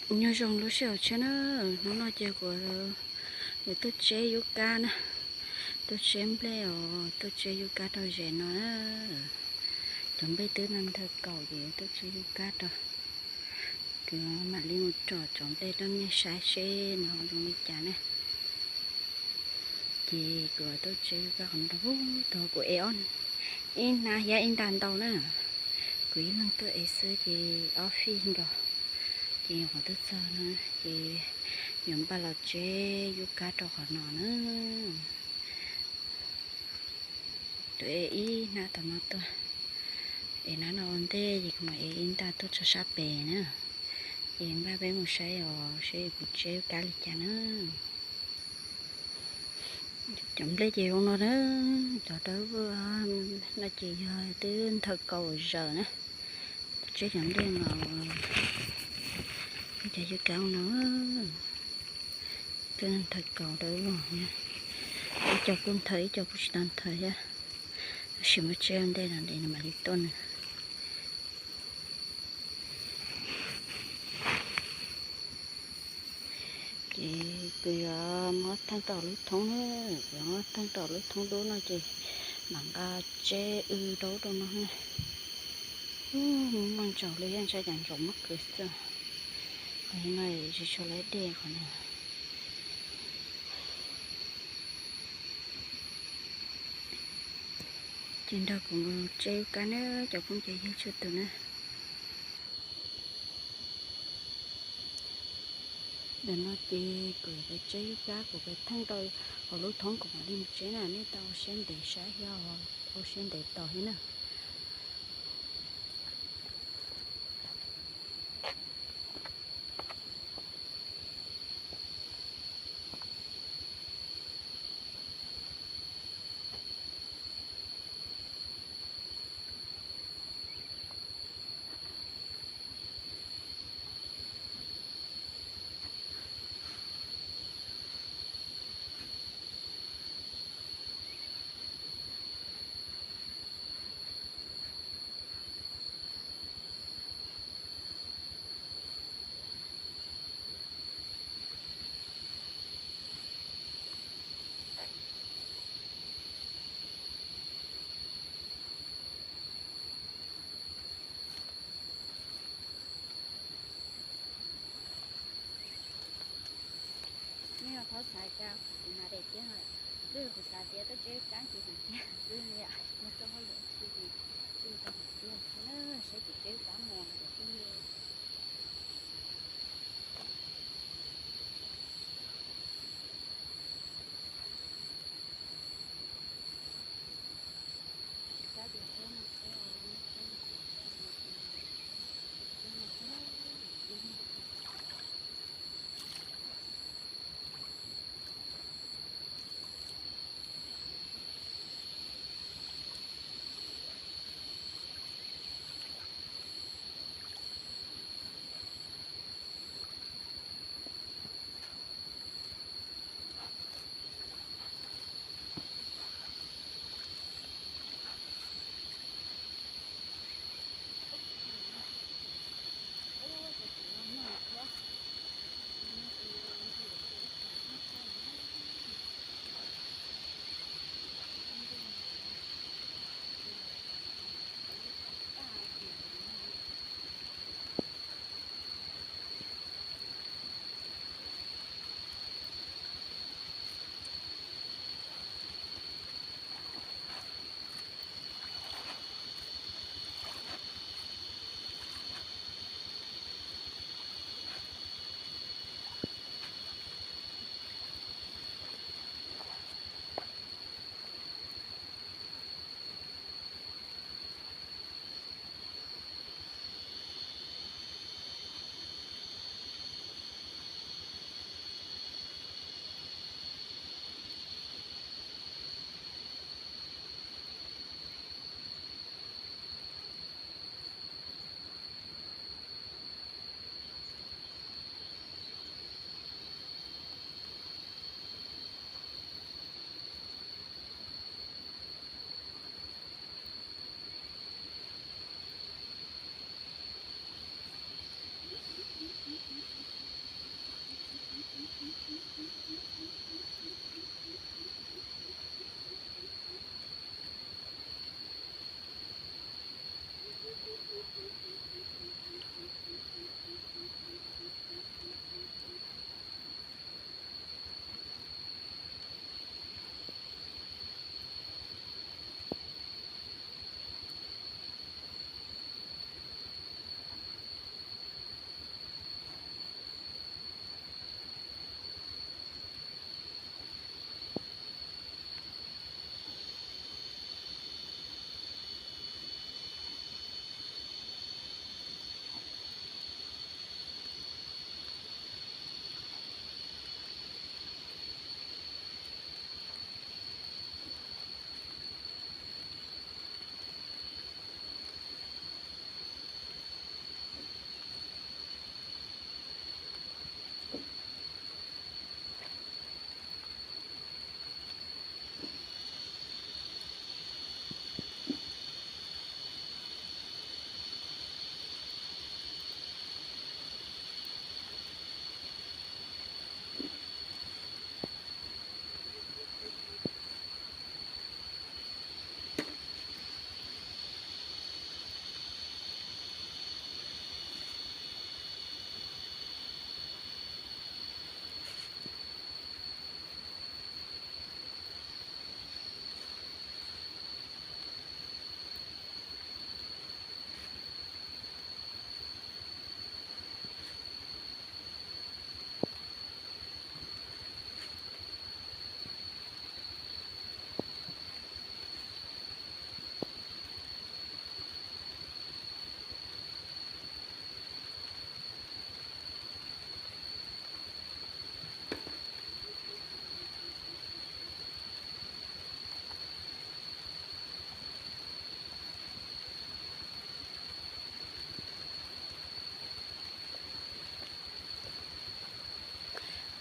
Nyob zoo lub sij hawm tshiab na, hnub no ces kuv yuav tuaj tseb yub kab na, tuaj tseb nplej os, tuaj tseb yub kab rau zes no na. Cov nplej twb ntawg kaum ces tuaj tseb yub kab rau. Kuv mam li mus tsom cov nplej rau nej saib seb nws zoo li cas ne. Ces kuv tuaj tseb yub kab qhov no rau, tau kuv ev ib hnab thiab ib nta ntau na. Kuv ib leeg tuaj ev xwb ces ob fij nkaus. Ces qhov twg txog no ces yuav npaj los tseb yub kab rau qhov no na. Kuv ev ib hnab tom no tuaj, ev hnab no ua ntej ces kuv mam ev ib nta tuaj tso sab pem na. Ces npaj peb mus saib os, saib kuv tseb yub kab li cas na. Cov nplej ces zoo no na, cov dawb no ces yog twb ntawg kaum zaws na. Tseb cov nplej no, cov yub kab no twb ntawg kaum dawb vog na. Ib co kuj ntawg, ib co kuj tsis tau ntawg thiab. Tab sis muab tseb ua ntej no ces nws mam li tuaj na. Ces kuv yuav muab theej rau lub thoob na, kuv yuav muab theej rau lub thoob dub no ces mam nqa tseb w rau rau no na. Muaj ntsaum li, ntshai cas ntsaum muab kwv xwb. Qhov no tsis tshua lawv dej qhov no. Ces nrog kuv mus tseb yub kab na cov phooj ywg txhua tus na. Ntawm no ces kuv yuav tseb yub kab, kuv yuav theej rau hauv lub thoob kuv mam li mus tseb na, nej tau ua siab ntev saib thiab, ua siab ntev tos thiab na. Nej ho thov xav cas kuv tus nas daim tiab, twb yog kuv xav tias tuaj tseb kab ces hais tiag xwb, yog txoj hauj lwm ua si ces twb tau hais tiag xwb na, saib kuv tseb kab mus ces twb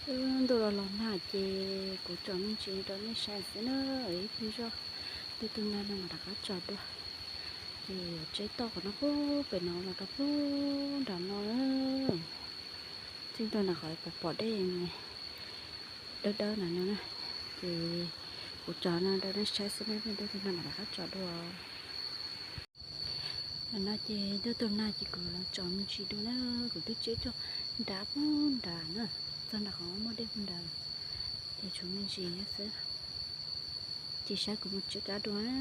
Twb ntuj los los nag ces kuv tsom me ntsis rau nej saib xwb na, ib pliag zoj twb tus nag no mam rov qab tsom dua. Ces tseb toj qhov no puag pem no los rau puag nram no na. Txij ntua nram qhov pom pom dej dawb dawb nram no na. Ces kuv tsom no rau nej saib xwb na, twb tus nag mam rov qab tsom dua. Ntawm no ces ntuj tau nag ces kuv los tsom me ntsis dua na, kuv twb tseb txog nram puag nrad na, txog nram qhov muaj dej puag nrad, ces tshuav me ntsis xwb. Ces saib kuv mus tseb kab dua na.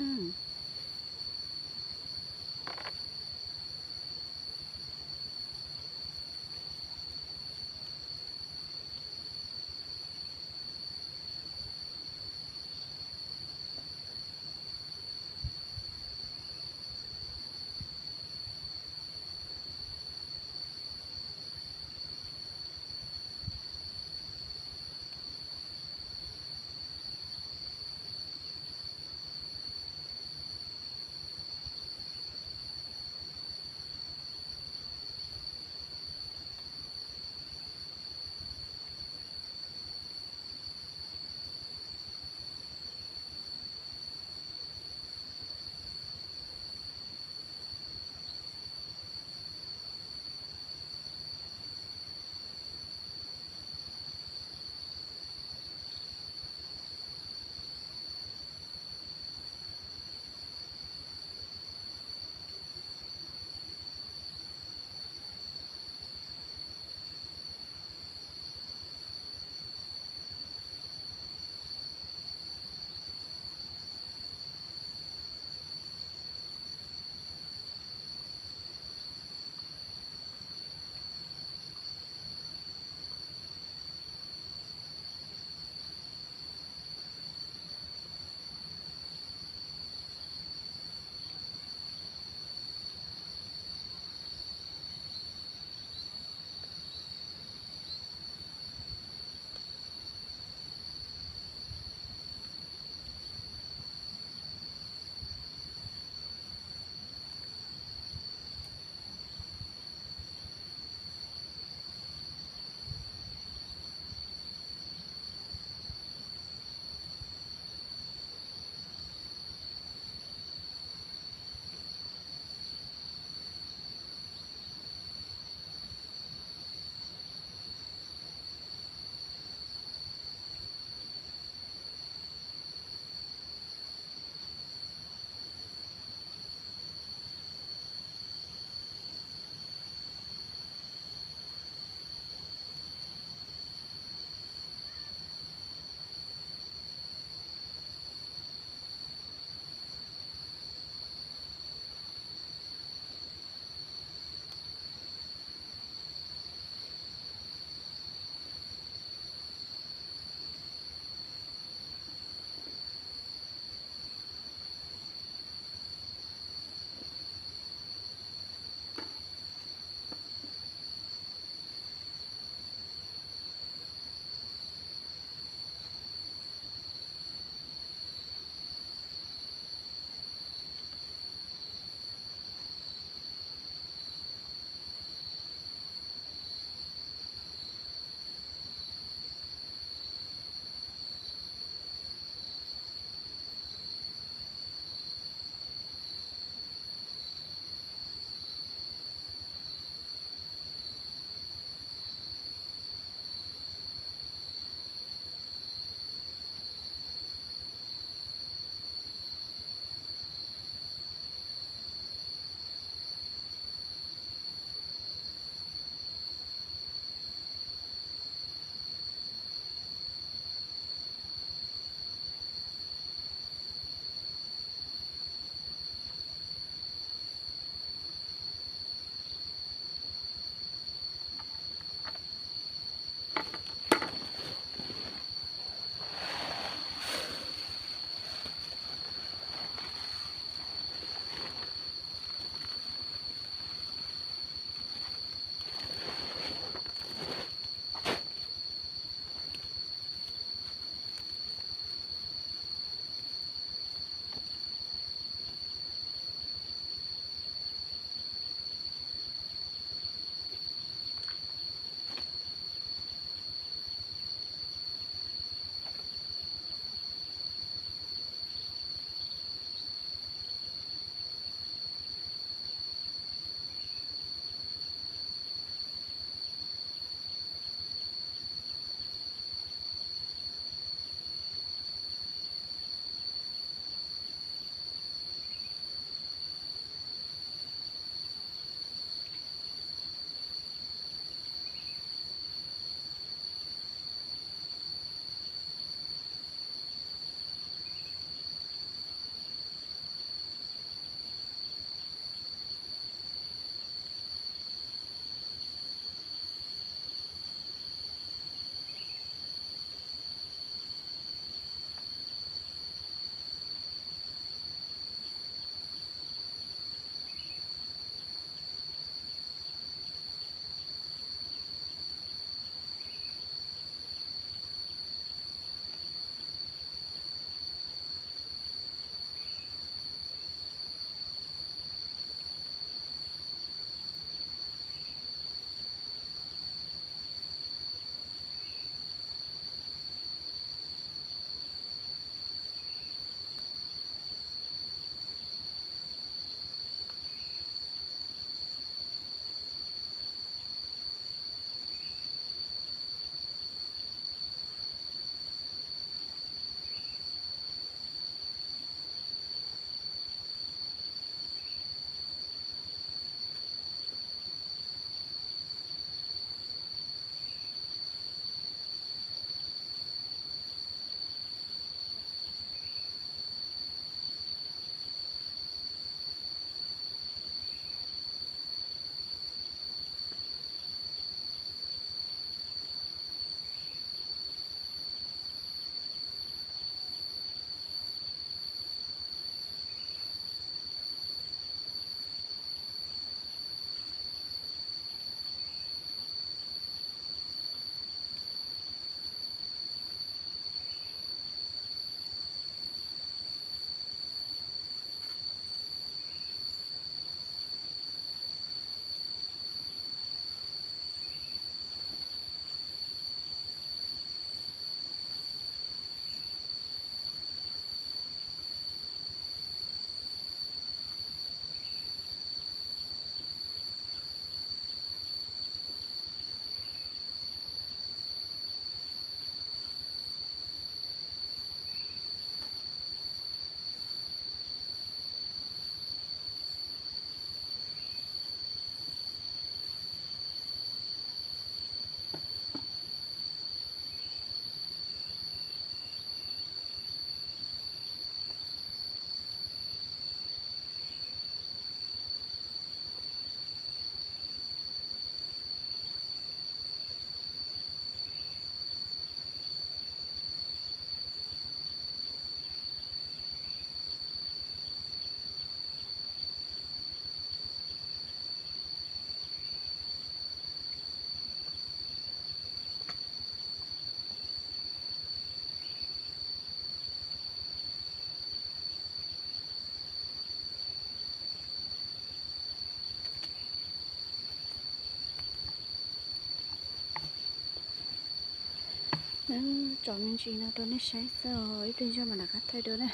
Tsom me ntsis no rau nej saib xwb, ib pliag zog mas rov qab thaij dua na.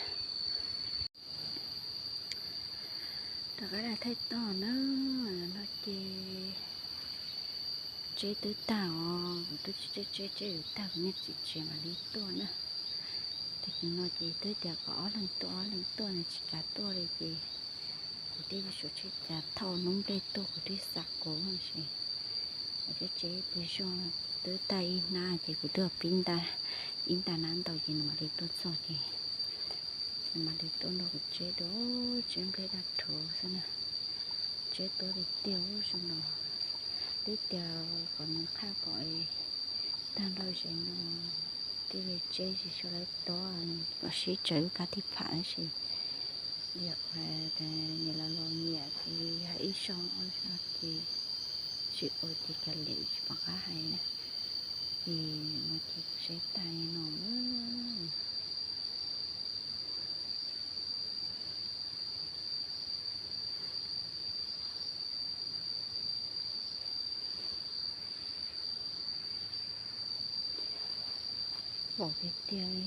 Rov qab thaij toj na, no ces tseb twb tag os, kuv twb tseb tseb tseb yuav tag kuv niag txiv tsev mam li tuaj na. Ces kuv no ces twb tias kom ob leeg tuaj ob leeg tuaj nws tsis kam tuaj li ces kuv thiaj yuav tsum tseb cav thauj lub nplej tuaj kuv thiaj xav kuv ces kuv thiaj tseb ib pliag zog. Twb tag ib hnab ces kuv twb pib nta ib nta hnab ntau ces nws mam li tuaj txog ces nws mam li tuaj nrog kuv tseb dua, tseb nplej daj rhuv xwb na. Tseb tuab tiag tiag zoo no, twb tias kom nws qhaj kom tag nrho zem no thiaj li tseb tsis tshua lawv tob, kom sib tsaws lub kab thib pham tab sis yog nyias los los nyias ces hais ib zaug ob zaug ces tsis ua ces kav liam tsis pom qab hais na. Ces no ces tseb tag li no. Vau tiag tiag li.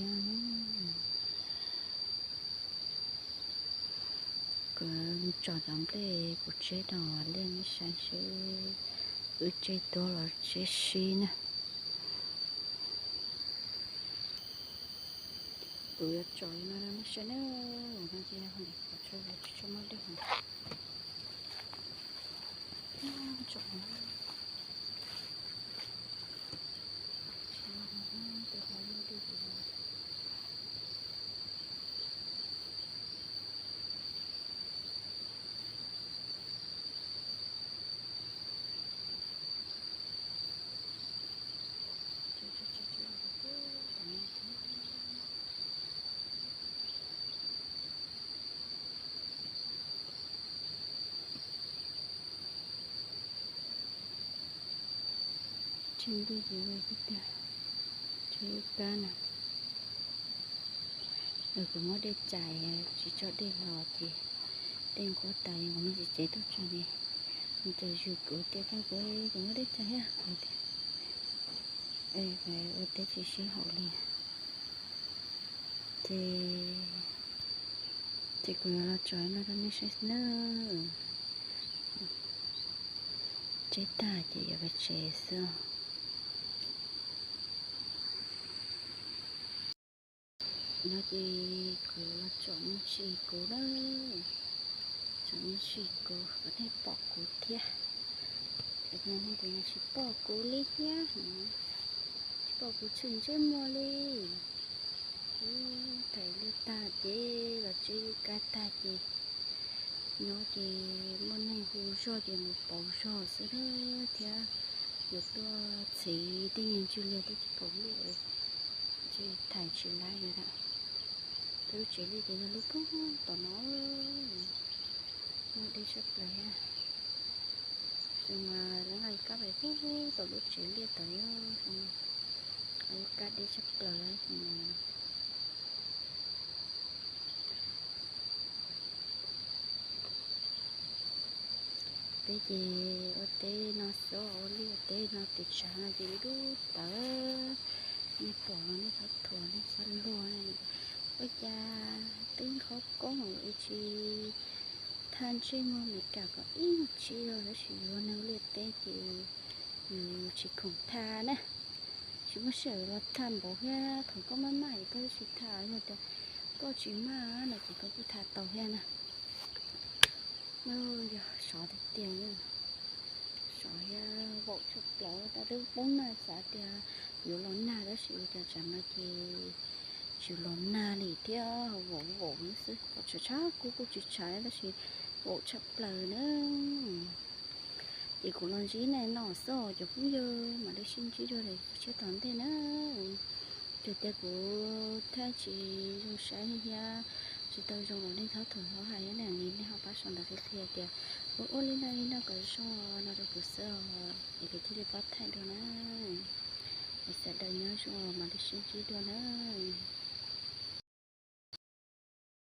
Kuv tsom cov nplej kuv tseb rau liaj nej saib seb wb tseb tuab los tseb sib na. Kuv yuav tsom li no rau nej saib na, no ces tsis tshua muaj dej heev. Tsom Tseb ntuj ces tias tseb kab na. Kuv muab dej cais, tsis tso dej los ces dej nquag tas, kuv niag txiv tsev tuaj tso ces nws txawm zwm kuv tias koj, kuv muab dej cais thiab kuv tias ua teb tsis sib haum li. Ces, ces kuv yuav los tsom no rau nej saib nawb. Tseb tag ces yuav pais tsev xwb. No ces kuv los tsom me ntsis kuv na, tsom me ntsis kuv kom nej pom kuv thiab. Cov no ces tsis pom kuv li thiab, tsis pom kuv tshwm ntsej muag li. Kuv thaij liaj tag ces los tseb kab tag ces nyob ces muaj neeg hu zog ces mus pauv zog xwb thiab. Yuav tuaj txhiv tej niag ntswg liag twb tsis kaum lub, tsis thaij tsis laib li lawm. Peb lub tsev liaj ces yog lub poob tom no, muaj dej tshaj plaws thiab. Xyoo mas lawv nqa kab pais poob tom lub tsev liaj tod, xyoo mas lub kab deb tshaj plaws xyoo mas. Peb ces ua teb no xwb, ua liaj ua teb no tes tshav no ces dub dub tawv. Nej pom los nej txhob thuam, nej txhob luag. Ua cas twb qhov koob tsis thaj ntsej muag Meskas kom ib ntsis los tab sis yus ua neeg liaj teb ces yus tsis khoom thaj na. Tsis muaj sij hawm los thaj npaum thiab, thaum koj maj maj ces koj twb tsis thaj, yog tias koj tsis maj no ces koj kuj thaj tau thiab na. Yog sov tiag tiag, sov thiab vaum tshaj plaws, twb poob nag xav tias yuav los nag tab sis ua cas tsam no ces tsis los nag li thiab, vaum vaum xwb, tshav tshav kub kuj tsis tshav tab sis vaum tshaj plaws na. Ces kuv los ntsib nej no xwb cov phooj ywg, mam li sib ntsib dua lwm tshiab tom ntej na. Txawm tias kuv thaij tsis zoo saib thiab tsis tau zoo los nej txhob thuam txhob hais na, nej ho pab sau ntawv qhia qhia tias ua ua li no li no kom zoo no rau kuv xwb os, es kuv thiaj li pab thaij dua na. Es sawv daws nyob zoo, mam li sib ntsib dua na.